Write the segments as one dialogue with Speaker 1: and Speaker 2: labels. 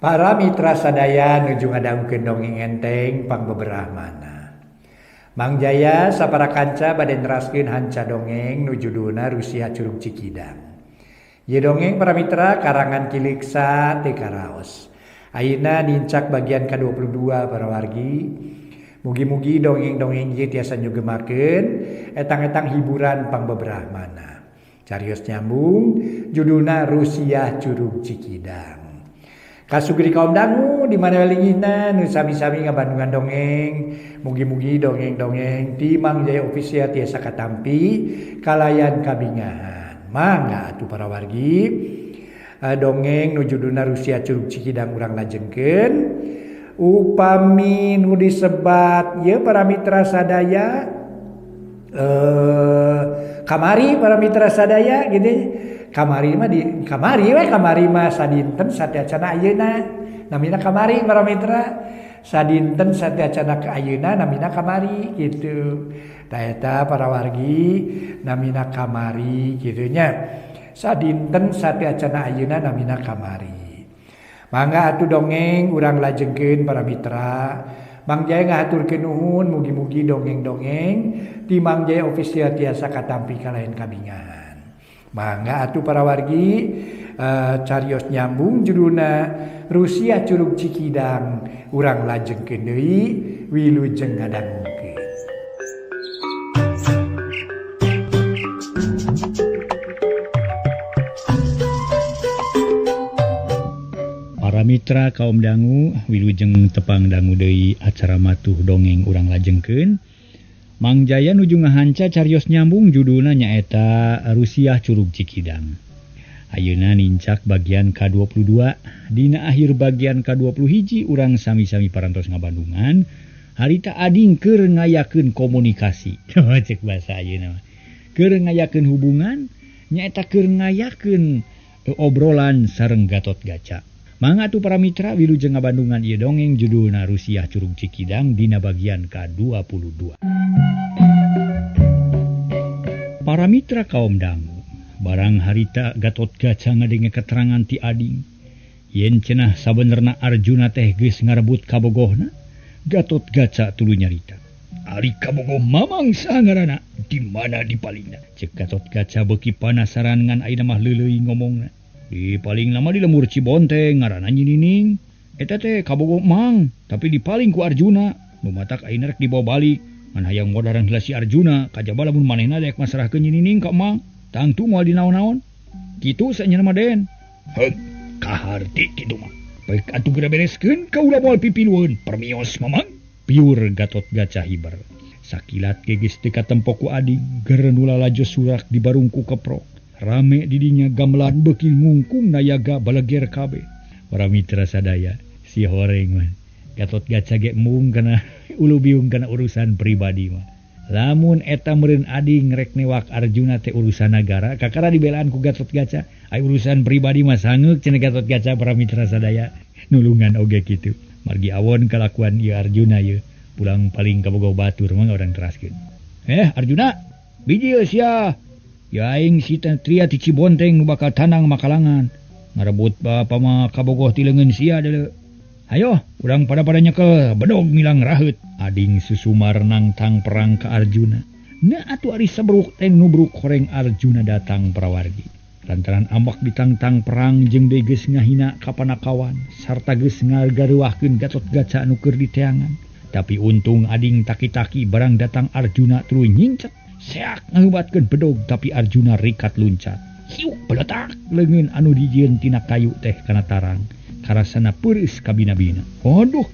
Speaker 1: Para mitra sadaya nuju ngadangukeun dongeng enteng pangbeberahmana. Mang Jaya sapara kanca bade neraskeun hanca dongeng nu judulna Rusia Curug Cikidang. Ieu dongeng para mitra karangan Ki Leuksa teu karaos. Ayeuna nincak bagian ka-22 para wargi. Mugi-mugi dongeng-dongeng ieu tiasa nyugemakeun etang-etang hiburan pangbeberahmana. Carios nyambung judulna Rusia Curug Cikidang. Kasugri kaum dangu di mana lingihna nu sami-sami ngabandungan dongeng. Mugi-mugi dongeng-dongeng ti Mang Jaya Official tiasa katampi kalayan kabingahan. Mangga atuh para wargi dongeng nu judulna Rusia Curug Cikidang urang lajengkeun. Upami nu disebat ieu para mitra sadaya kamari para mitra sadaya gitu. Kamari mah di kamari we kamari mah sadinten sateuacana ayeuna namina kamari para mitra sadinten sateuacana ka ayeuna namina kamari gitu. Tah eta para wargi namina kamari kitu nya. Sadinten sateuacana ayeuna namina kamari. Mangga atuh dongeng urang lajengkeun para mitra. Mang Jaya ngahaturkeun nuhun mugi-mugi dongeng-dongeng ti Mang Jaya Official tiasa katampi kalayan kabingahan. Mangga atuh para wargi carios nyambung judulna Rusia Curug Cikidang urang lajengkeun deui wilujeng ngadangukeun.
Speaker 2: Para mitra kaum dangu wilujeng tepang dangu deui acara matuh dongeng urang lajengkeun. Mang Jaya nuju ngahanca carios nyambung judulna nyaeta Rusia Curug Cikidang. Ayeuna nincak bagian ka-22 dina akhir bagian ka-20 urang sami-sami parantos ngabandungan harita ading keur ngayakeun komunikasi. Cek bahasa ayeuna mah. Keur ngayakeun hubungan nyaeta keur ngayakeun obrolan sareng Gatot Kaca. Mangga atuh para mitra wilujeng ngabandungan ieu dongeng judulna Rusia Curug Cikidang dina bagian ka-22. Para mitra kaum dangu, barang harita Gatot Kaca ngadenge keterangan ti ading yen cenah sabenerna Arjuna teh geus ngarebut kabogohna, Gatot Kaca tuluy nyarita. Ari kabogoh mamang saha ngaranna, di mana dipalingna? Cek Gatot Kaca beuki panasaran ngan ayeuna mah leuleuy ngomongna. Di paling lama di lemur Cibonteng ngaranna Nyi Nining. Eta teh kabogoh mang, tapi dipaling ku Arjuna. Nu matak ayeuna rek dibawa balik. Ngan hayang ngodaran heula si Arjuna, kajaba lamun manehna daek masrahkeun Nyi Nining ka mang, tangtu moal dinaon-naon. Kitu saenya mah Den. Heuk, kaharti kitu mah. Baik atuh geura bereskeun kaula moal pipilueun, permios mamang. Piur Gatot Kaca hiber. Sakilat ge geus teu katempo ku ading, geureu lalajo surak di barungku keprok. Rame didinya gamelan beuki ngungkung nayaga baleger kabeh. Para mitra sadaya si horeng mah. Gatot Kaca ge mung kana ulu biung kana urusan pribadi mah. Lamun eta meureun ading rek newak Arjuna teh urusan nagara, kakara dibelaan ku Gatot Kaca. Ai urusan pribadi mah sangeuk cenah Gatot Kaca para mitra sadaya. Nulungan oge kitu. Margi awon kalakuan ieu Arjuna ieu. Pulang paling kabogoh batur mah urang teraskeun. Arjuna, biji sia. Ya aing si Tria ti Cibonteng nu bakal tanang makalangan. Ngarebut bapa mah kabogoh ti leungeun sia deuleu. Hayo, urang pada-pada nyekel bedog ngilang raheut. Ading susumar nangtang perang ka Arjuna. Na atuh ari sabruk teh nubruk horeng Arjuna datang prawargi. Lantaran ambak ditangtang perang jeung deui geus ngahina ka panakawan sarta geus ngagareuwahkeun Gatot Kaca anu keur diteangan. Tapi untung ading taki-taki barang datang Arjuna tuluy nyincet. Seak ngahubatkeun bedog tapi Arjuna rikat luncat. Hiuk beletak leungeun anu dijieun tina kayu teh kana tarang. Karasana peureus kabina-bina. Aduh,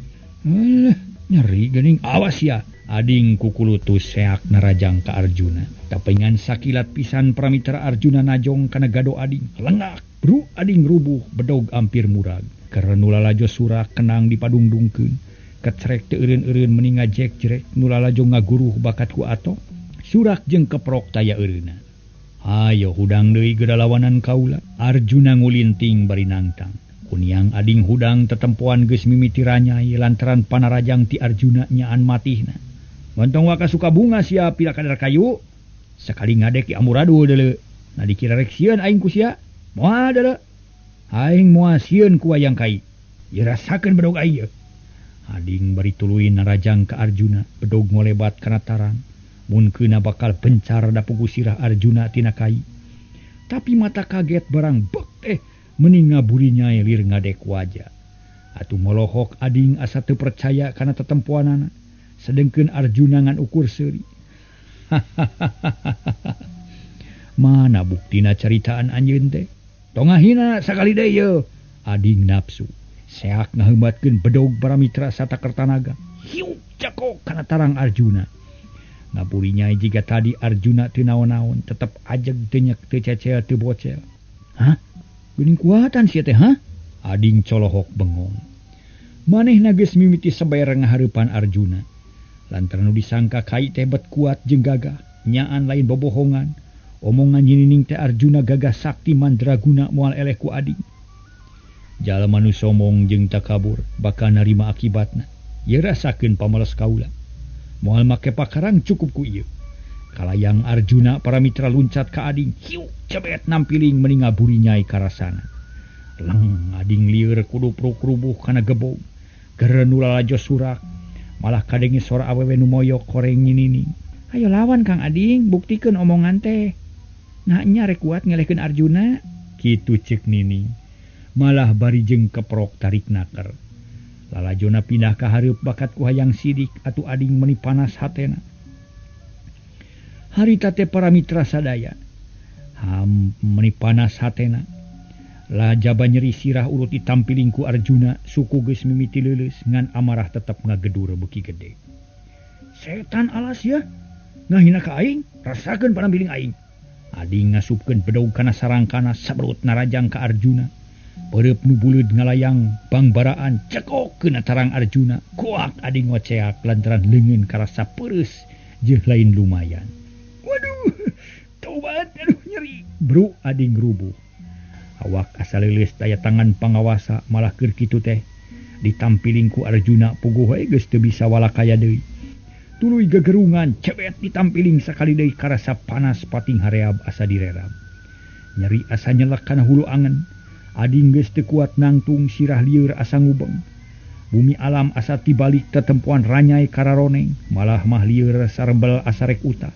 Speaker 2: nyeri geuning awas ya. Ading kukulutus seak narajang ka Arjuna. Tapi ngan sakilat pisan pramitra Arjuna najong kana gado ading. Lengak, bru ading rubuh bedog ampir murag. Karena lalajo surak kenang dipadungdungkeun. Kecerek teu eureun-eureun meni ngajek-jerek nu lalajo ngaguruh bakat ku ato. Surak jeung keprok taya eureuna. Hayo hudang deui geura lawanan kaula. Arjuna ngulinting bari nangtang. Kuniang ading hudang tetempoan geus mimiti ranyai lantaran panarajang ti Arjuna nyaan matihna. Montong waka suka bunga sia pila kadar kayu. Sakali ngadek di amuradul deuleu. Na dikira rek sieun aing ku sia. Moal deuleu. Aing moal sieun ku wayang kai. Ieu rasakeun bedog aing ieu. Ading bari tuluy narajang ka Arjuna, bedog ngolebat kana tarang. Mun keuna bakal pencar da pugu sirah Arjuna tina kai. Tapi mata kaget barang bek teh meni ngaburi nyai lir ngadek wajah. Atuh molohok ading asa teu percaya kana tetempoanana. Sedengkeun Arjuna ngan ukur seuri. Mana buktina caritaan anjeun teh? Tong ngahina sakali deui yeuh. Ading nafsu. Seak ngaheumatkeun bedog para mitra sataker tanaga. Hiuk cakok kana tarang Arjuna. Ngaburi nyai jiga tadi Arjuna teu naon-naon, tetep ajeg teu nyek teu cecel teu bocel. Hah? Geuning kuatan sia teh, hah? Ading colohok bengong. Manehna geus mimiti sabayar ngahareupan Arjuna. Lantaran nu disangka kai teh bet kuat jeung gagah, nyaan lain bobohongan. Omongan nyinining teh Arjuna gagah sakti mandraguna moal eleh ku ading. Jalma nu somong jeung takabur bakal narima akibatna. Ieu rasakeun pamales kaula. Moal make pakarang cukup ku ieu. Kalayang Arjuna para mitra luncat ka ading, hiuk cebet nampiling meni ngaburi nyai karasana. Leng ading lieur kudupruk rubuh kana gebog. Gereu nu lalajo surak, malah kadenge sora awewe nu moyok koreng nyinining. Hayo lawan Kang Ading, buktikeun omongan teh. Nah nya rek kuat ngelehkeun Arjuna. Kitu ceuk Nining. Malah bari jeung keprok tarik naker. Lalajona pindah ka hareup bakat ku hayang sidik atuh ading meni panas hatena. Harita teh para mitra sadaya. Ham meni panas hatena. Lajaba nyeri sirah urut ditampiling ku Arjuna, suku geus mimiti leuleus ngan amarah tetep ngagedur beuki gede. Setan alas ya. Ngahina ka aing, rasakeun panampiling aing. Ading ngasupkeun bedog kana sarangkana saberut narajang ka Arjuna. Pereup nu buleud ngalayang bangbaraan cekok keuna tarang Arjuna. Kuak ading ngoceak lantaran leungeun karasa peureus jeung lain lumayan. Waduh, taubat aduh nyeri. Bru ading rubuh. Awak asa leuleus daya tangan pangawasa malah keur kitu teh ditampiling ku Arjuna puguh we geus teu bisa walakaya deui. Tuluy gegerungan cebet ditampiling sakali deui karasa panas pating hareab asa direrab. Nyeri asa nyelek kana hulu angen. Ading geus teu kuat nangtung sirah lieur asa ngubeng. Bumi alam asa tibalik tetempoan ranyai kararoneng, malah mah lieur sarebel asa rek utah.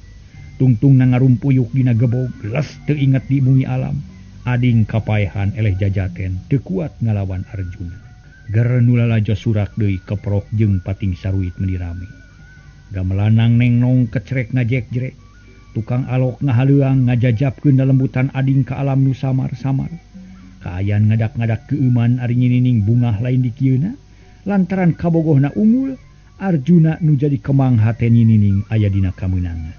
Speaker 2: Tungtungna ngarumpuyuk dina gebog, gelas teu inget di bumi alam. Ading kapaehan eleh jajaten teu kuat ngalawan Arjuna. Ger nu lalajo surak deui keprok jeung pating saruit meuni rame. Gamelanang nengnong kecerek ngajek-jerek. Tukang alok ngahaleuang ngajajapkeun lembutan ading ka alam nu samar-samar. Kaayan ngadak-ngadak keuman ari nyinining bungah lain dikieuna lantaran kabogohna unggul Arjuna nu jadi kemang hate nyinining aya dina kamenangan.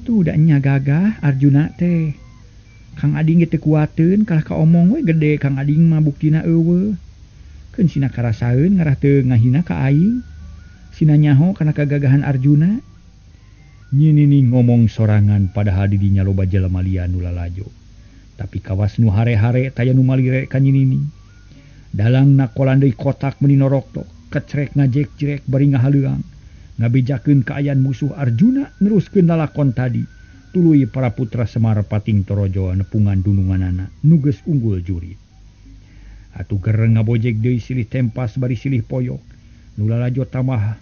Speaker 2: Tuh da nya gagah Arjuna teh. Kang Ading ge teu kuateun kalah kaomong we gede Kang Ading mah buktina eueuh. Keun sina karasaeun ngarah teu ngahina ka aing. Sina nyaho kana kagagahan Arjuna. Nyinining ngomong sorangan padahal di dinya loba jelema lian nu lalajo. Tapi kawas nu hare-hare taya nu malire ka nyinining. Dalang nakolan deui kotak meuni noroktok, kecerek ngajek-jerek bari ngahaleuang. Ngabejakeun kaayaan musuh Arjuna neruskeun lalakon tadi. Tuluy para putra Semar pating torojo nepungan dununganana nu geus unggul jurit. Atuh gereng ngabojek deui silih tempas bari silih poyok. Nu lalajo tambah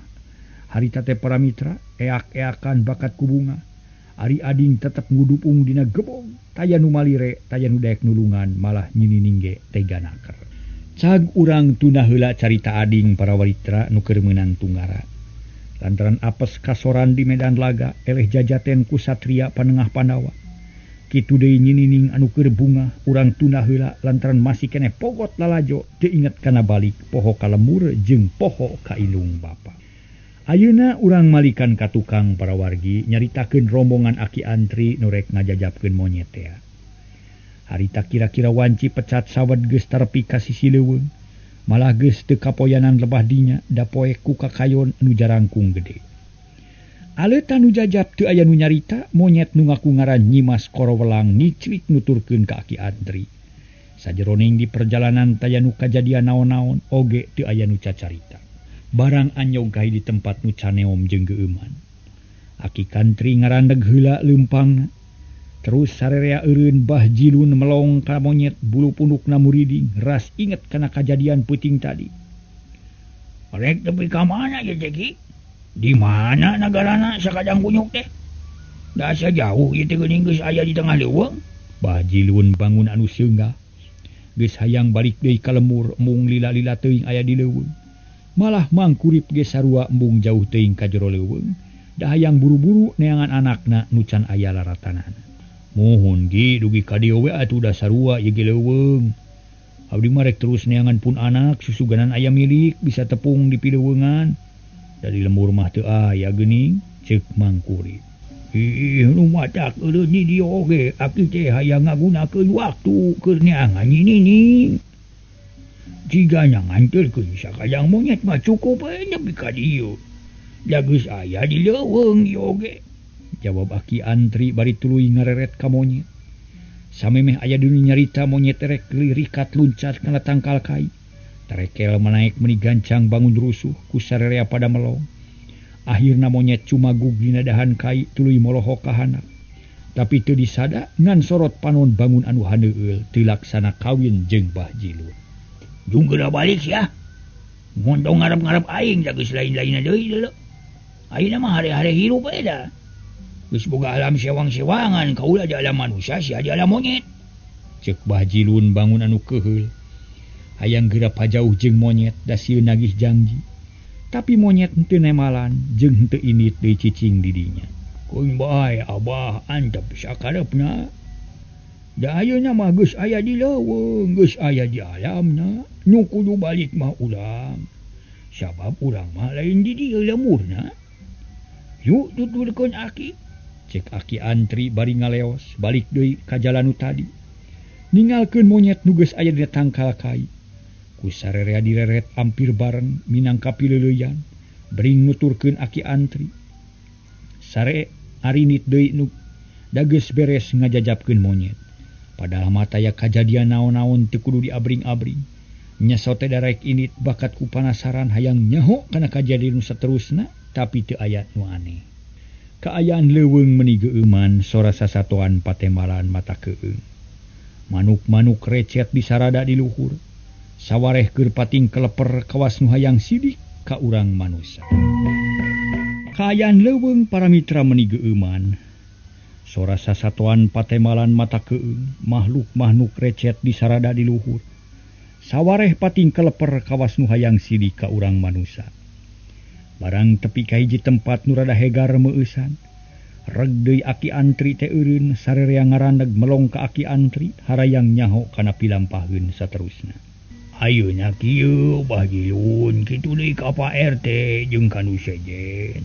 Speaker 2: harita teh para mitra eak-eakan bakat ku bunga. Ari ading tetep ngudupung dina gebog, taya nu malire, taya nu daek nulungan, malah nyinining ge tega naker. Cag urang tuna heula carita ading para walitra nu keur meunang tunggara. Lantaran apes kasoran di medan laga, eleh jajaten ku satria panengah Pandawa. Kitu deui nyinining anu keur bunga, urang tuna heula lantaran masih keneh pogot lalajo, teu inget kana balik poho ka lemur jeung poho ka ilung bapa. Ayeuna urang malikan ka tukang para wargi nyaritakeun rombongan Aki Antri nu rek ngajajapkeun monyet tea. Harita kira-kira wanci pecat sawed geus tarepi ka sisi leuweung, malah geus teu kapoyanan lebah dinya da poek ku kakayon nu jarangkung gede. Aleutan nu jajap teu aya nu nyarita, monyet nu ngaku ngaran Nyimas Korowelang ngicrik nuturkeun ka Aki Antri. Sajeroning di perjalanan taya nu kajadian naon-naon oge teu aya nu cacarita. Barang anyog kai di tempat nu caneom jeung geueuman. Aki Kantri ngarandeg heula leumpangna. Terus sarerea eureun bah jilun melong ka monyet bulu pundukna muriding ras inget kana kajadian peuting tadi. Rek tepi ka mana ieu teh Ki? Di mana nagarana sakadang kunyuk teh? Da asa jauh ieu teh geuning geus aya di tengah leuweung. Bah Jilun bangun anu seunggah. Geus hayang balik deui ka lemur embung lila-lila teuing aya di leuweung. Malah Mangkurip ge sarua embung jauh teuing ka jero leuweung. Da hayang buru-buru neangan anakna nu can aya laratanana. Muhun Ki dugi ka dieu we atuh da sarua ieu ge leuweung. Abdi mah rek terus neangan pun anak susuganan aya milik bisa tepung di pileuweungan. Da di lembur mah teu aya geuning ceuk Mangkurip. Ih nu matak eureun di dieu oge aki teh hayang ngagunakeun waktu keur neangan nini. Jiga nganterkeun sakajang monyet mah cukup we nepi ka dieu. Da geus aya di leuweung ieu oge. Jawab Aki Antri bari tuluy ngareret ka monyet. Samemeh aya di nyarita monyet rek lirikat luncat kana tangkal kai. Tarekel manaek meuni gancang bangun rusuh ku sarerea pada melong. Akhirna monyet cumagug dina dahan kai tuluy molohok ka handap. Tapi teu disada ngan sorot panon bangun anu haneueul teu laksana kawin jeung Bah Jilun. Jung geura balik sia. Montong ngarep-ngarep aing da geus lain-lainna deui deuleu. Ayeuna mah hare-hare hirup we da. Geus boga alam sewang-sewangan kaula di alam manusia sia di alam monyet. Ceuk Bah Jilun bangun anu keuheul. Hayang geura pajauh jeung monyet da sieun nagih janji. Tapi monyet henteu nemalan jeung henteu init deui cicing di dinya. Keun bae abah antep sakarepna. Da ayeuna mah geus aya di leuweung, geus aya di alamna, nu kudu balik mah urang. Sabab urang mah lain di dieu lemurna. Yuk tuturkeun aki. Cek Aki Antri bari ngaleos balik deui ka jalan nu tadi. Ningalkeun monyet nu geus aya dina tangkal kai. Ku sarerea direret ampir bareng minangka pileuleuyan, bering nuturkeun Aki Antri. Sare arinit deui nu da geus beres ngajajabkeun monyet. Padahal mah taya kajadian naon-naon teu kudu diabring-abring. Nyeso teh darek init bakat ku panasaran hayang nyaho kana kajadian nu saterusna tapi teu aya nu aneh. Kaayaan leuweung meuni geueuman sora sasatoan patembalan mata keueung. Manuk-manuk recet disarada di luhur. Sawareh keur pating keleper kawas nu hayang sidik ka urang manusa. Kaayaan leuweung para mitra meuni geueuman. Sora sasatoan patembalan mata keueung, makhluk-makhluk recet disarada di luhur. Sawareh pating keleper kawas nu hayang sidik ka urang manusa. Barang tepi ka hiji tempat nu rada hegar meueusan. Reg deui Aki Antri teh eureun sarerea ngaraneg melong ka Aki Antri harayang nyaho kana pilampaheun saterusna. Ayeuna kieu Bah Jilun kitu deui ka Pak RT jeung ka nu sejen.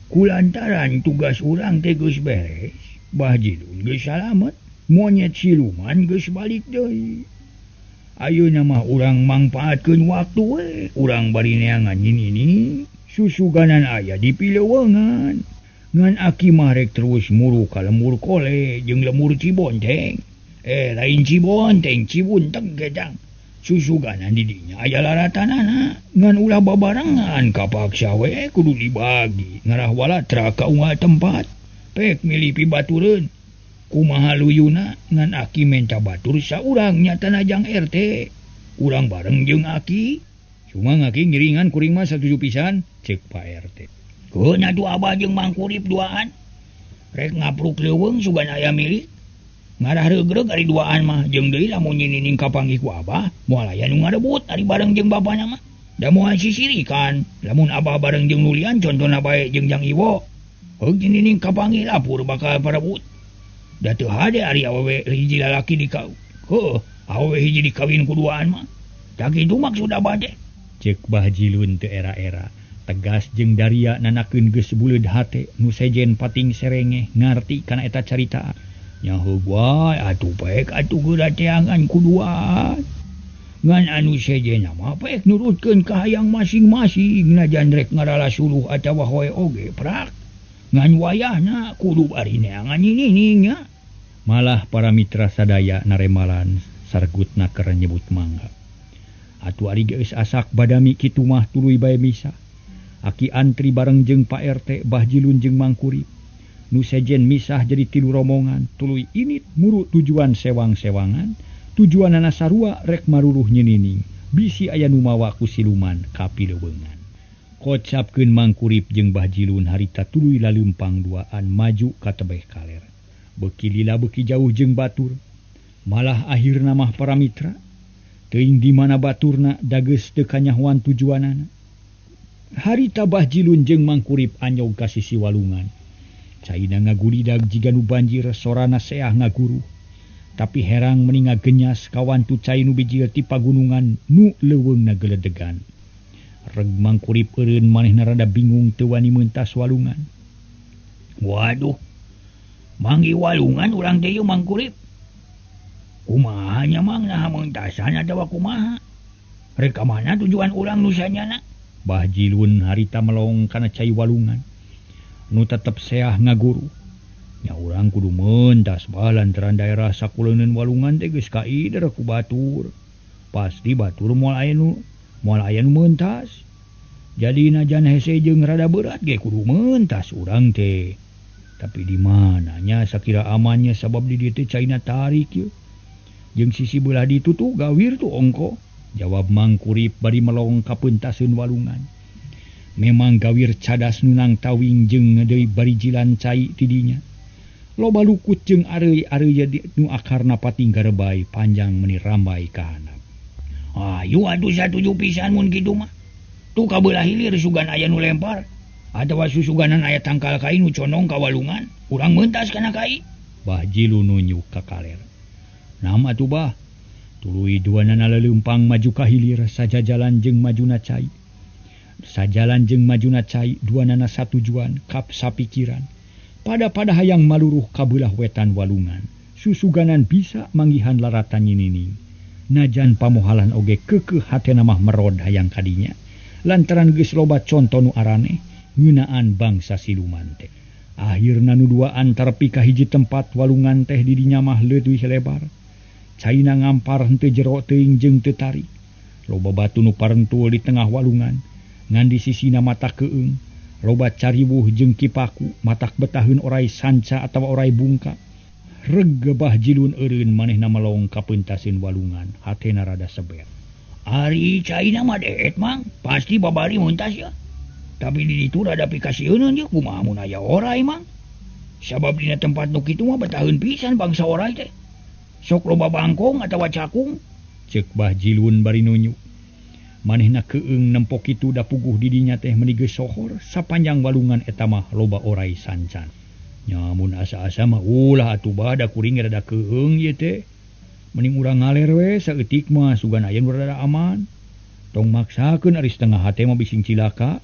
Speaker 2: Kulantaran tugas urang teh geus beres, Bah Jilun geus salamet, monyet siluman geus balik deui. Ayeuna mah urang mangpaatkeun waktu we, urang bari neangan nini. Susuganan aya di pileuweungan. Ngan aki mah rek terus muru ka lemur kole jeung lemur Cibonteng. Lain Cibonteng, Cibunteg gedang. Susuganan di dinya aya laratanana. Ngan ulah babarengan kapaksa we kudu dibagi. Ngarah walatra ka unggal tempat. Pek milih pibatureun. Kumaha luyuna ngan aki menta batur saurang nyatana jang RT. Urang bareng jeung aki. Cuma ngaki ngiringan kuring mah satuju pisan cek Pak RT. Keun atuh abah jeung Mangkurip duaan. Rek ngapruk leuweung sugan aya milik. Ngarah regreg ari duaan mah jeung deui lamun nyinining kapanggih ku abah moal aya nu ngarebut ari bareng jeung bapana mah. Da moal sisirikan lamun abah bareng jeung nulian contona bae jeung Jang Iwo. Heug nyinining kapanggih lapur bakal parebut. Da teu hade ari awewe hiji lalaki di ka. Heuh, awewe hiji dikawin ku duaan mah. Tah kitu maksud abah teh. Cek Bah Jilun teu era-era tegas jeung daria nanakeun geus buleud hate nu sejen pating serengeh ngarti kana eta carita. Nyaho wae atuh pek atuh geura teangan ku duaan. Ngan anu sejen mah pek nurutkeun ka hayang masing-masing najan rek ngarala suluh atawa hoe oge prak. Ngan wayahna kudu bari neangan nini nya. Malah para mitra sadaya naremalan sargutna keur nyebut mangga. Atuh ari geus asak badami kitu mah tuluy bae misah. Aki Antri bareng jeung Pak RT, Bah Jilun jeung Mangkurip. Nu sejen misah jadi tilu rombongan, tuluy init muru tujuan sewang-sewangan, tujuanana sarua rek maruluh nyinining, bisi aya nu mawa ku siluman ka pileuweungan. Kocapkeun Mangkurip jeung Bah Jilun harita tuluy laleumpang duaan maju ka tebeh kaler. Beuki lila beuki jauh jeung batur. Malah akhirna mah para mitra teuing di mana baturna da geus teu kanyahoan tujuanana. Harita Bah Jilun jeung Mangkurip anyog ka sisi walungan. Caina ngagulidag jiga nu banjir sorana seah ngaguruh. Tapi herang meni ngagenyas kawantu cai nu bijil ti pagunungan nu leuweungna geledegan. Reg Mangkurip eureun manehna rada bingung teu wani meuntas walungan. Waduh, manggi walungan urang teh ieu Mangkurip. Kumaha nya Mang naha meuntasan atawa kumaha? Rek ka mana tujuan urang nu sanyana? Bah Jilun harita melong kana cai walungan. Nu tetep seah ngaguru. Nya urang kudu meuntas bah lantaran daerah sakuleuneun walungan teh geus kaider ku batur. Pasti batur moal aya nu meuntas. Jadi najan hese jeung rada berat ge kudu meuntas urang teh. Tapi di mana nya sakira amannya sabab di dieu teh caina tarik yeuh. Jeung sisi beulah ditu tuh gawir tuh ongko. Jawab Mangkurip bari melong ka peuntaseun walungan. Memang gawir cadas nunang tawing jeung deui bari jilan cai ti dinya. Loba lukut jeung areuy-areuy nu akarna pating garebay panjang meni rambai ka handap. Ayu atuh satuju pisan mun kitu mah. Tuh ka beulah hilir sugan aya nu lempar atawa susuganan aya tangkal kai nu condong ka walungan, urang meuntas kana kai. Bah Jilun nunjuk ka kaler. Nam atuh bah. Tuluy duanana leumpang maju ka hilir sajajalan jeung majuna cai. Sajalan jeung majuna cai duanana satujuan kap sapikiran. Pada-pada hayang maluruh ka beulah wetan walungan. Susuganan bisa manggihan laratan nyinining. Najan pamohalan oge keukeuh hatena mah merod hayang kadinya. Lantaran geus loba conto nu araneh ngeunaan bangsa siluman teh. Akhirna nu duaan terepi ka hiji tempat walungan teh di dinya mah leuwih lebar. Caina ngampar henteu jero teuing jeung teu tarik. Loba batu nu parentul di tengah walungan. Ngan di sisina mata keung. Loba cariwuh jeung kipaku matak betaheun orai sanca atawa orai bungka. Reg Bah Jilun eureun manehna melong ka peuntaseun walungan, hatena rada seber. Ari caina mah deet Mang, pasti babari meuntas ya. Tapi di ditu rada pikasieuneun ye kumaha mun aya orai Mang. Sabab dina tempat nu kitu mah betaheun pisan bangsa orai teh. Sok loba bangkong atawa cakung. Ceuk Bah Jilun bari nunjuk. Manehna keung nempo kitu da puguh di dinya teh meni geus sohor sapanjang walungan eta mah loba orai sancan. Nya mun asa-asa mah ulah atuh bah da kuring rada keung ieu teh. Mending urang ngaler we saeutik mah sugan aya nu rada aman. Tong maksakeun ari setengah hate mah bising cilaka.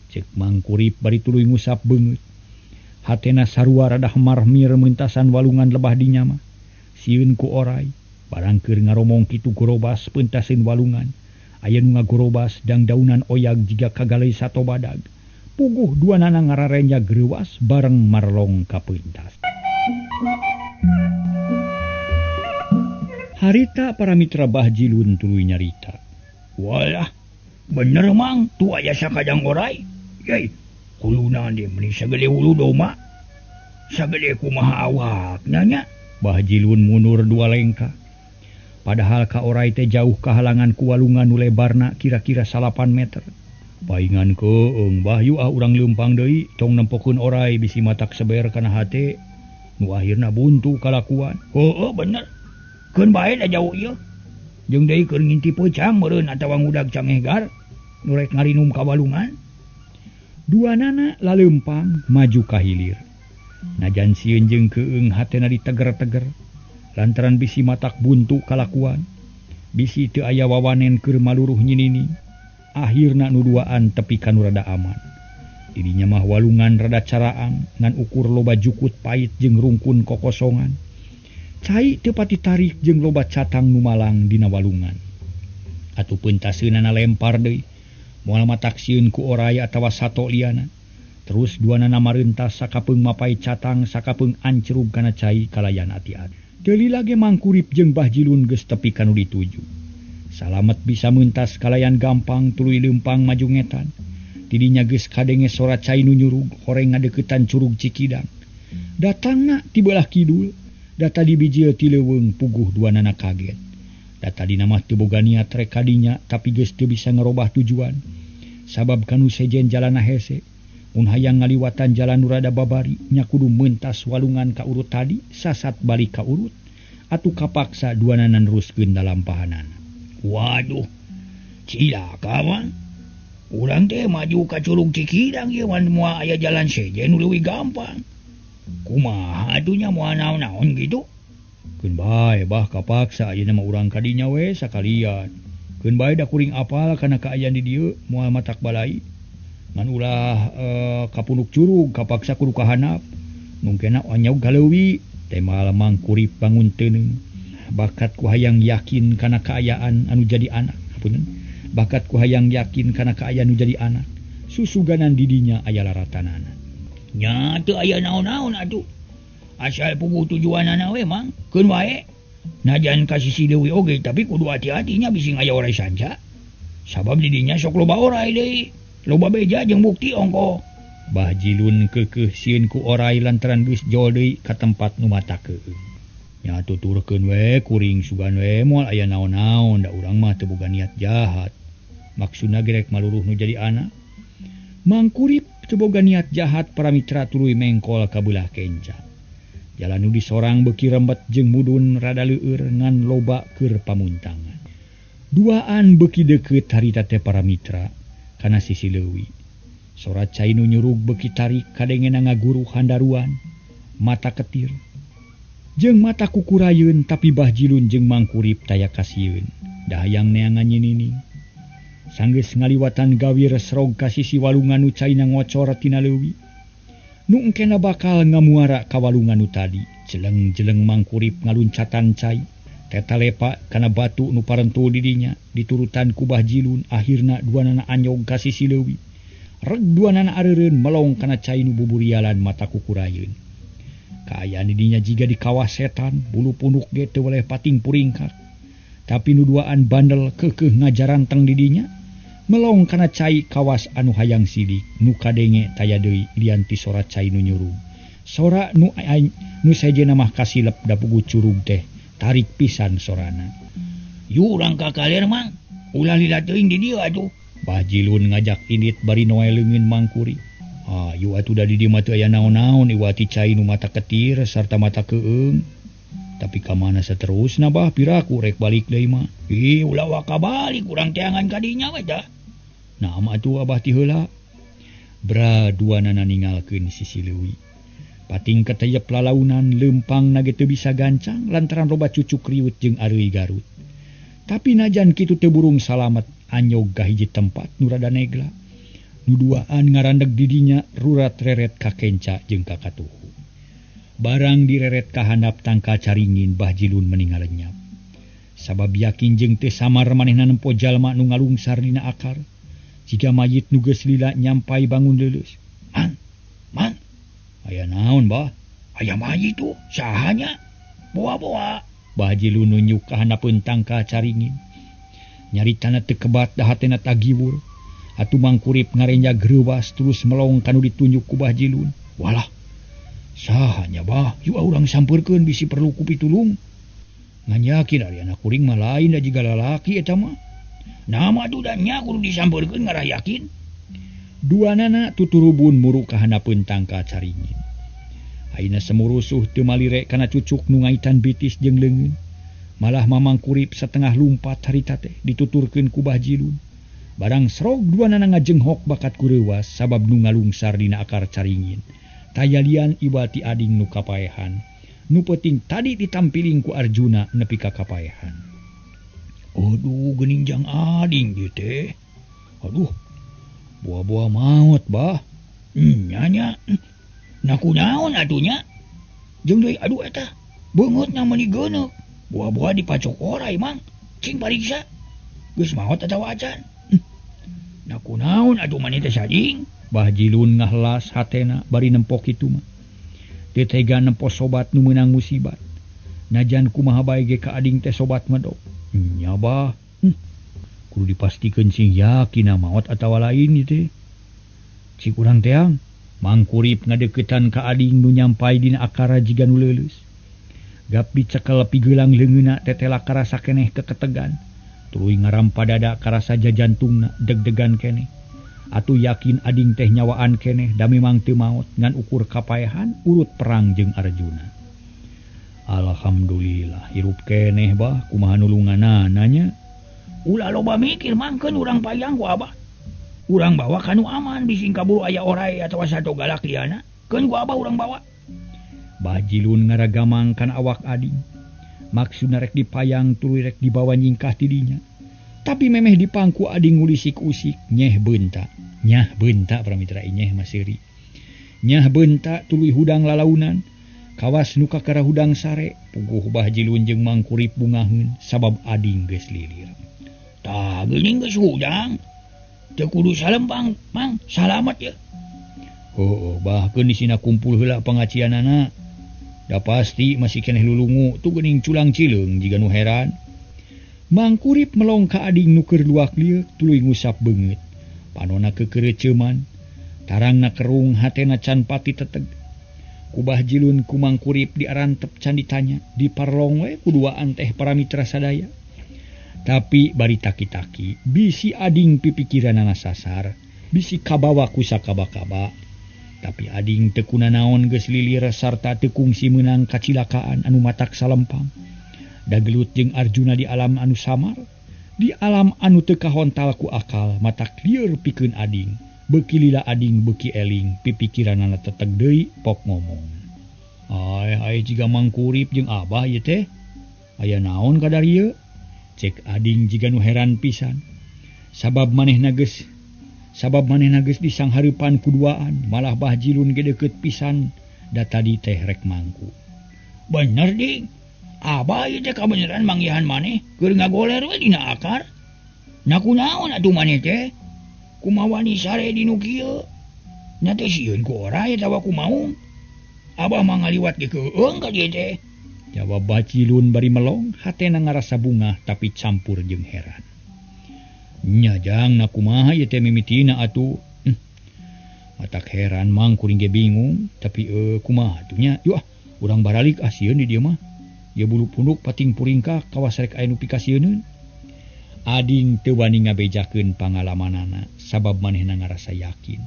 Speaker 2: Ceuk Mangkurip bari tuluy ngusap beungeut. Hatena sarua rada marmir meuntasan walungan lebah dinya mah. Sieun ku orai, barang keur ngaromong kitu gorobas peuntaseun walungan. Aya nu ngagorobas dangdaunan oyag jiga kagalei sato badag. Puguh duanana ngararenja greuwas bareng marlong ka peuntas. Harita para mitra Bah Jilun tuluy nyarita. Walah, bener Mang, tu aya sakajang orai. Yai, huluna deui meni sagede hulu doma. Sagede kumaha awakna nya. Bah Jilun mundur dua lengkah. Padahal ka orai teh jauh kahalangan ku walungan nu lebarna kira-kira 8 meter. Paingan keung bah yu ah urang leumpang deui tong nempokeun orai bisi matak seber kana hate. Nu akhirna buntu kalakuan. Heueuh bener. Keun bae da jauh ieu. Jeung deui keur nginti peucang meureun atawa ngudag cangehgar nu rek ngarinum ka walungan. Duanana laleumpang maju ka hilir. Najan sieun jeung keung hatena diteger-teger lantaran bisi matak buntu kalakuan. Bisi teu aya wawanen keur maluruh nyinini. Akhirna nu duaan tepi ka nu rada aman. Didinya mah walungan rada caraang ngan ukur loba jukut pait jeung rungkun kokosongan. Cai teu pati tarik jeung loba catang nu malang dina walungan. Atuh peuntaseunana lempar deui. Moal matak sieun ku orai atawa sato liana. Terus duanana mareuntas sakapeung mapai catang sakapeung ancrub kana cai kalayan ati-ati. Teu lila ge Mangkurip jeung Bah Jilun geus tepi ka nu dituju. Salamet bisa meuntas kalayan gampang tuluy leumpang maju ngetan. Tidinya geus kadenge sora cai nu nyurug horeng ngadeuketan curug Cikidang. Datangna ti beulah kidul, data dibijil ti leuweung puguh duanana kaget. Da tadina mah teu boga niat rek kadinya tapi geus teu bisa ngarobah tujuan. Sabab kanu sejen jalana hese mun hayang ngaliwatan jalan nu rada babari nya kudu mentas walungan ka urut tadi sasat balik ka urut atuh kapaksa duanana neruskeun dalampahanana. Waduh, cilaka mah. Urang teh maju ka Curug Cikidang ieu mah moal aya jalan sejen nu leuwih gampang. Kumaha atuh nya moal naon-naon kitu? Keun bae bah kapaksa ayeuna mah urang ka dinya we sakalian. Keun bae da kuring apal kana kaayaan di dieu moal matak balai. Ngan ulah kapunuk curug kapaksa kudu kahanap. Mungkinna anyog galeuwi teh malamang kurip bangun teuneung. Bakat ku hayang yakin kana kaayaan anu jadi anak. Hapunten. Bakat ku hayang yakin kana kaayaan nu jadi anak. Susuganan didinya aya laratanana. Nya teu aya naon-naon atuh. Asal puguh tujuanana we mang, keun wae. Najan ka sisi leuwih oge tapi kudu hati-hati nya bisi aya orai sanca. Sabab didinya sok loba orai deui. Loba beja jeung bukti ongko. Bah Jilun keukeuh sieun ku orai lantaran geus jol deui ka tempat nu mata keueung. Nya tuturkeun we kuring sugan we moal aya naon-naon da urang mah teu boga niat jahat. Maksudna ge rek maluruh nu jadi anak. Mangkurip teu boga niat jahat para mitra tuluy mengkol ka beulah kenca. Jalan nu disorang beuki rembet jeung mudun rada leueur ngan loba keur pamuntangan. Duaan beuki deukeut harita teh para mitra kana sisi leuwi. Sora cai nu nyurug beuki tarik kadengena ngaguru handaruan, mata ketir. Jeung mata kukurayeun tapi Bah Jilun jeung Mangkurip taya kasieun. Da hayang neangan nyinining. Sanggeus ngaliwatan gawir serog ka sisi walungan nu caina ngocor tina leuwi. Nu engkena bakal ngamuara ka walungan nu tadi. Jeleng-jeleng Mangkurip ngaluncatan cai. Teta lepa kana batu nu parentul didinya diturutan ku Bah Jilun akhirna duanana anyog ka sisi leuwi. Reg duanana areureun melong kana cai nu buburialan mata kukurayeun. Kaayaan didinya jiga di kawah setan, bulu punuk ge teu weleh pating puringkak. Tapi nu duaan bandel keukeuh ngajaranteng didinya melong kana cai kawas anu hayang sidik nu kadenge taya deui lian ti sora cai nu nyurug. Sora nu nu sejenna mah kasilep da pugu curug teh tarik pisan sorana. Yu urang ka kaler mang, ulah lila teuing di dieu atuh. Bah Jilun ngajak indit bari noe leungeun Mangkuri. Ah, yu atuh da di dieu mah teu aya naon-naon iwati cai nu mata ketir sarta mata keueung. Tapi ka mana saterusna bah piraku rek balik deui mah. Ih, ulah waka balik urang teangan ka dinya we tah. Nah mah atuh abah ti heula. Bra duanana ningalkeun sisi leuwi. Pating keteyep lalaunan leumpang na ge teu bisa gancang lantaran loba cucuk riut jeung areuy garut. Tapi najan kitu teu burung salamet anyog ka hiji tempat nu rada negla. Nu duaan ngarandeg didinya rurat reret ka kenca jeung ka katuhu. Barang direret ka handap tangkal caringin Bah Jilun meningal lenyap. Sabab yakin jeung teu samar manehna nempo jalma nu ngalungsar dina akar. Jiga mayit nu geus lila nyampai bangun leuleus. Mang, mang. Aya naon bah? Aya mayit tuh, sahanya? Boa-boa. Bah Jilun nunjuk ka handapeun tangkal caringin. Nyaritana teu kebat da hatena tagiwur. Atuh Mangkurip ngarenja greuwas terus melong kanu ditunjuk ku Bah Jilun. Walah. Sahanya bah, yuk urang sampeurkeun bisi perlu ku pitulung. Ngan yakin ari anak kuring mah lain da jiga lalaki eta mah. Nama atuh da nya kudu disampeurkeun ngarah yakin. Duanana tuturubun muru ka handapeun tangkal caringin. Ayeuna semurusuh teu malire kana cucuk nu ngaitan bitis jeung leungeun. Malah Mamang Kurip satengah lumpat harita teh dituturkeun ku Bah Jilun. Barang serog duanana ngajenghok bakat kureuwas sabab nu ngalungsar dina akar caringin. Taya lian ibati ading nu kapaehan. Nu peuting tadi ditampiling ku Arjuna nepi ka kapaehan. Aduh geuning jang ading ieu teh. Aduh. Buah-buah maot bah. Nya nya. Nah kunaon atuh nya? Jeung deui aduh eta. Beungeutna meuni geuneuk. Buah-buah dipacok orai mang. Cing pariksa. Geus maot atawa acan. Nah kunaon atuh maneh teh sajing? Bah Jilun ngahelas hatena bari nempo kitu mah. Teu tega nempo sobat nu meunang musibat. Najan kumaha bae ge ka ading teh sobat medok. Nya bah. Kudu dipastikeun sing yakin maot atawa lain ieu teh. Cik urang teang. Mangkurip ngadeuketan ka ading nu nyampai dina akara jiga nu leuleus. Gap dicekel pigelang leungeunna tetela karasa keneh keketegan. Tuluy ngarampa dada karasa jajantungna deg-degan keneh. Atuh yakin ading teh nyawaan keneh da memang teu maot ngan ukur kapaehan urut perang jeung Arjuna. Alhamdulillah hirup keneh bah kumaha nulunganana nya.
Speaker 3: Ulah loba mikir mangkeun urang payang ku abah. Urang bawa kanu aman bising kaburu aya orai atawa sato galak liana. Keun ku abah urang bawa.
Speaker 2: Bah Jilun ngaragamang kana awak ading. Maksudna rek dipayang tuluy rek dibawa nyingkah ti dinya. Tapi memeh dipangku ading ngulisik-usik nyeh beunta. Nyah beunta pramitra nyeh maseri. Nyah beunta tuluy hudang lalaunan. Kawas nu kakara hudang sare puguh Bah Jilun jeung Mangkurip bungaheun sabab ading geus lilir.
Speaker 3: Tah geuning geus hudang. Teu kudu salempang, Mang, salamet ye.
Speaker 2: Heueuh, bahkeun disina kumpul heula pangacianana. Da pasti masih keneh lulungu tuh geuning culang cileung jiga nu heran. Mangkurip melong ka ading nu keur luak lieuk tuluy ngusap beungeut. Panona kekeureuceuman, tarangna kerung hatena can pati teteg. Ku Bah Jilun ku Mangkurip diarantep can ditanya, diparlong we kuduaan teh para mitra sadaya. Tapi bari taki-taki, bisi ading pipikiranana sasar, bisi kabawa ku sakaba-kaba. Tapi ading teu kunanaon geus lilir sarta teu kungsi meunang kacilakaan anu matak salempang. Da gelut jeung Arjuna di alam anu samar, di alam anu teu kahontal ku akal, matak lieur pikeun ading. Beuki lila ading beuki eling, pipikiranana teteg deui pok ngomong. Ai ai jiga Mangkurip jeung abah ieu teh. Aya naon kadar ieu? Cek ading jiga nu heran pisan. Sabab manehna geus disanghareupan kuduaan, malah Bah Jilun ge deukeut pisan da tadi teh rek mangku.
Speaker 3: Bener ding. Abah ieu teh kabeneran manggihan maneh keur ngagoler we dina akar. Na kunaon atuh maneh teh? Kumaha wani sare di nu kieu? Nya teh sieun ku orai atawa kumaung? Abah mah ngaliwat ge keueung ka dieu teh.
Speaker 2: Jawab Bah Jilun bari melong, hatena ngarasa bungah tapi campur jeung heran. Nya jang na kumaha ieu teh mimitina atuh. Matak heran mang kuring ge bingung, tapi kumaha atuh nya? Yuh ah, urang baralik ah sieun di dieu mah. Ieu bulu punduk pating puringkak kawas rek aya nu pikasieuneun. Ading teu wani ngabejakeun pangalamanana sabab manehna ngarasa yakin.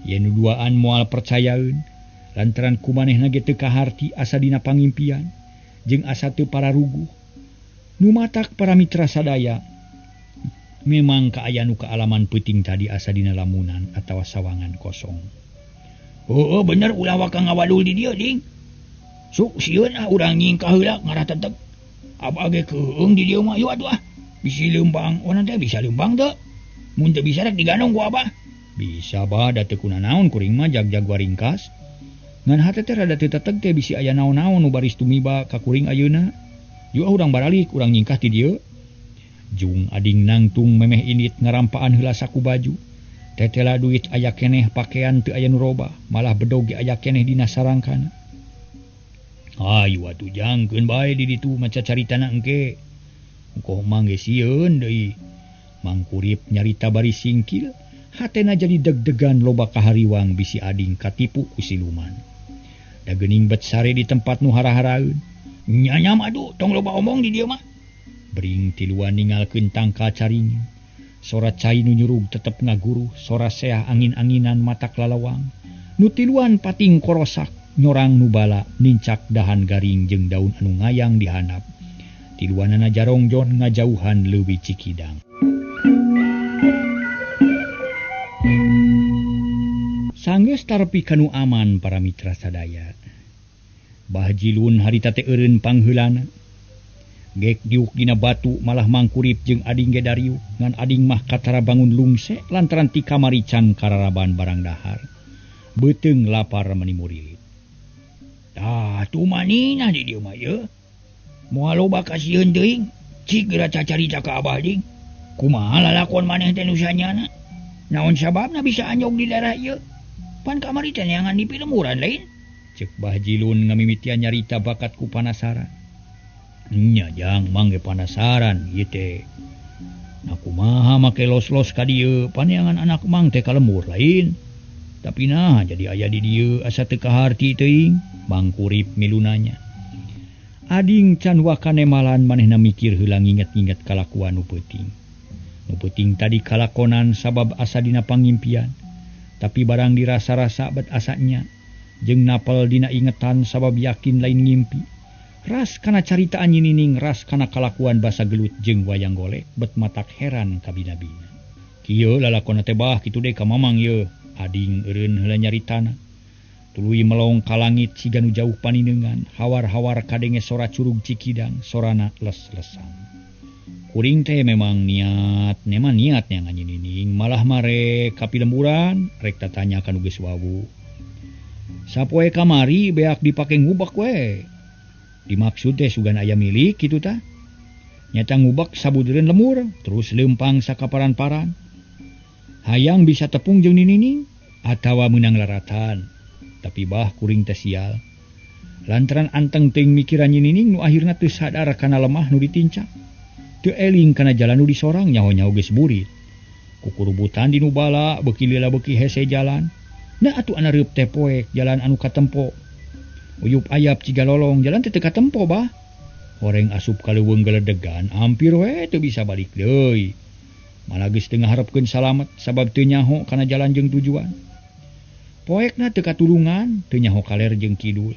Speaker 2: Yen nu duaan moal percayaeun lantaran ku manehna ge teu kaharti asa dina pangimpian jeung asa teu pararuguh. Nu matak para mitra sadaya memang kaaya nu kaalaman peuting tadi asa dina lamunan atawa sawangan kosong.
Speaker 3: Heueuh bener ulah waka ngawadul di dieu ding. Sok sieun ah urang nyingkah heula ngarah teteg. Abah ge keueung di dieu mah yuk atuh ah. Bisi leumpang, ona teh bisa leumpang teu? Mun teu bisa rek diganong ku abah.
Speaker 2: Bisa bah da teu kunanaon kuring mah jag-jag waringkas. Ngan hate teh rada teu teteg teh bisi aya naon-naon nu baris tumiba ka kuring ayeuna. Yuk ah urang baralik, urang nyingkah ti dieu. Jung ading nangtung memeh indit ngarampaan heula saku baju. Tetela duit aya keneh pakaian teu aya nu robah, malah bedog ge aya keneh dina sarangkana. Ayu atuh jangkeun bae di ditu maca caritana engke. Engkoh mang ge sieun deui. Mangkurip nyarita bari singkil, hatena jadi deg-degan loba kahariwang bisi ading katipu ku siluman. Da geuning bet sare di tempat nu hara-haraeun.
Speaker 3: Nyanyam aduh tong loba omong di dieu mah.
Speaker 2: Bring tiluan ningalkeun tangkal caringin. Sora cai nu nyurug tetep ngaguruh, sora seah angin-anginan matak lalawang. Nu tiluan pating korosak, nyorang nu bala nincak dahan garing jeung daun anu ngayang di handap. Tiluanana jarongjon ngajauhan leuwih Cikidang. Sanggeus tarepi kanu aman para mitra sadaya. Bah Jilun harita teh eureun pangheulana. Gek diuk dina batu malah Mangkurip jeung ading ge dariuk, ngan ading mah katara bangun lungse lantaran ti kamari can kararaban barang dahar. Beuteung lapar mani murilit.
Speaker 3: Tah tumanina di dieu mah ye. Moal loba kasieun teuing, cik geura cacarita ka abah ding. Kumaha lalakon maneh teh nu sanyana? Naon sababna bisa anjog di daerah ieu? Pan kamari teh neangan di pilemburan lain.
Speaker 2: Cek Bah Jilun ngamimitian nyarita bakat ku panasaran. Nya jang mang ge panasaran ieu teh. Na kumaha make los-los ka dieu, paneangan anak mang teh ka lembur lain. Tapi nah jadi aya di dieu asa teu kaharti teuing, Mangkurip milu nanya. Ading can wakanemalan manehna mikir heula nginget-nginget kalakuan nu peuting. Nu peuting tadi kalakonan sabab asa dina pangimpian. Tapi barang dirasa-rasa bet asanya jeung napel dina ingetan sabab yakin lain ngimpi. Ras kana caritaan Nyi Nining, ras kana kalakuan basa gelut jeung wayang golek bet matak heran kabina-bina. Kieu lalakonna teh bah kitu deui ka mamang yeuh. Ading eureun heula nyaritana. Tuluy melong ka langit siga nu jauh paninengan, hawar-hawar kadenge sora Curug Cikidang, sorana les-lesan. Kuring teh memang niat, memang niat neangan Nyi Nining, malah mare ka pilemburan rek tatanya ka nu geus wawu. Sapoe kamari beak dipake ngubek we. Dimaksud teh sugan aya milik kitu tah. Nyata ngubek sabudereun lemur, terus leumpang sakaparan-paran. Hayang bisa tepung jeung Nyi Nining atawa meunang laratan. Tapi bah kuring teh sial. Lantaran anteng teuing mikiran Nyi Nining nu akhirna teu sadar kana lemah nu ditincak. Teu eling kana jalan nu disorang nyaho-nyaho geus burit. Kukurubutan di nu bala beuki lila beuki hese jalan. Nah atuh anareup teh poek jalan anu katempo. Uyup ayap ciga lolong jalan teh teu katempo bah. Horeng asup ka leuweung geledegan hampir we teu bisa balik deui. Malah geus teu ngaharepkeun salamet sabab teu nyaho kana jalan jeung tujuan. Poekna teu katulungan, teu nyaho kaler jeung kidul.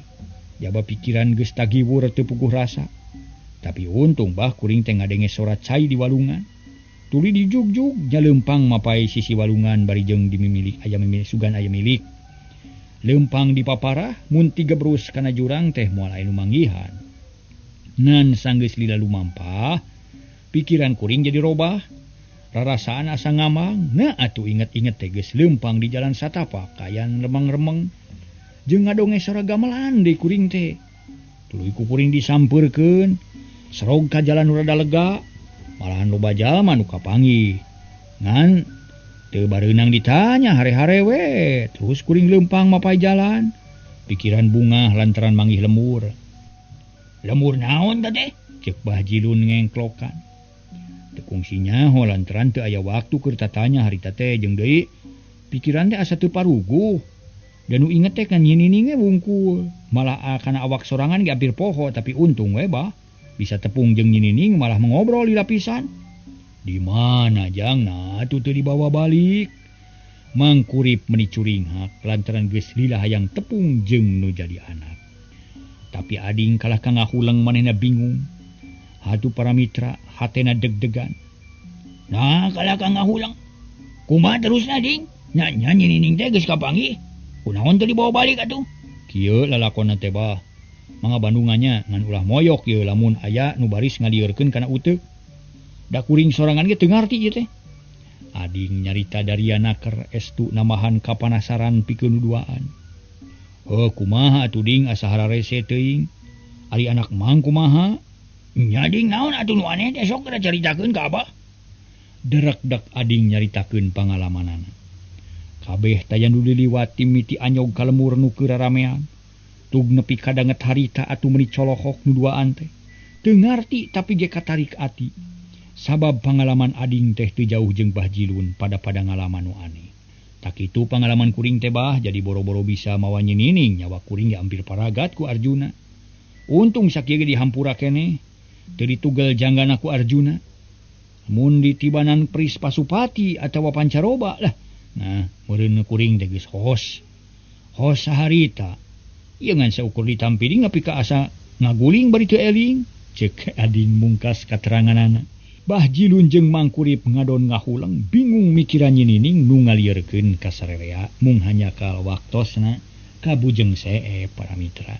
Speaker 2: Jaba pikiran geus tagiwur teu puguh rasa. Tapi untung bah kuring teh ngadenge sora cai di walungan. Tuluy dijugjug nyaleumpang mapai sisi walungan bari jeung dimimilik aya mimilik sugan aya milik. Leumpang dipaparah mun tigebrus kana jurang teh moal aya nu manggihan. Ngan sanggeus lila lumampah, pikiran kuring jadi robah. Rarasaan asa ngamang, nah atuh inget-inget teh geus leumpang di jalan satapak kayan remeng-remeng. Jeung ngadonge sora gamelan deui kuring teh. Tuluy ku kuring disampeurkeun, serog ka jalan nu rada lega, malahan loba jalma nu kapanggih. Ngan teu bareunang ditanya hare-hare we, terus kuring leumpang mapai jalan. Pikiran bungah lantaran manggih lemur. Lemur naon teh teh? Ceuk Bah Jilun ngengklokan. Teu kungsi nyaho lantaran teu aya waktu keur tatanya harita teh jeung deui pikiran teh asa teu paruguh. Dan nu inget teh kan Nyi Nining ge wungkul. Malah kana awak sorangan ge hampir poho tapi untung we bah bisa tepung jeung Nyi Nining malah mengobrol di lapisan. Di mana jang nah atuh teu dibawa balik. Mangkurip meni curinghak lantaran geus lila hayang tepung jeung nu jadi anak. Tapi ading kalah ka ngahuleng manehna bingung. Hatu para mitra hatena deg-degan. Nah kalah ka ngahuleng. Kumaha terusna ding? Nya nya Nyi Nining teh geus kapanggih. Kunaon teu dibawa balik atuh? Kieu lalakonna teh bah. Mangga bandungannya ngan ulah moyok ieu lamun aya nu baris ngalieurkeun kana uteuk. Da kuring sorangan ge teu ngarti ieu teh. Ading nyarita daria naker estu nambahan kapanasaran pikeun nu duaan. Heuh kumaha atuh ding asa hararese teuing. Ari anak mang kumaha? Nya ding naon atuh nu aneh teh sok geura caritakeun ka abah. Derekdek ading nyaritakeun pangalamanana. Kabeh taya nu diliwat mimiti anyog ka lemur nu keur raramean. Tug nepi kadanget harita atuh meuni colohok nu duaan teh. Teu ngarti tapi ge katarik ati. Sabab pangalaman ading teh teu jauh jeung Bah Jilun pada-pada ngalaman nu aneh. Tak kitu pangalaman kuring teh bah jadi boro-boro bisa mawa Nyi Nining nyawa kuring ge hampir paragat ku Arjuna. Untung sakieu ge dihampura keneh. Teu ditugel janggana ku Arjuna. Mun ditibanan Pris Pasupati atawa Pancaroba lah. Nah, meureun kuring teh geus hos. Hos saharita. Ieu ngan saukur ditampiling nepi ka asa ngaguling bari teu eling. Ceuk ading mungkas kateranganana. Bah Jilun jeung Mangkurip ngadon ngahuleng bingung mikiran Nyi Nining nu ngalieurkeun ka sarerea mung hanya kal waktosna ka Bujeng Seep para mitra.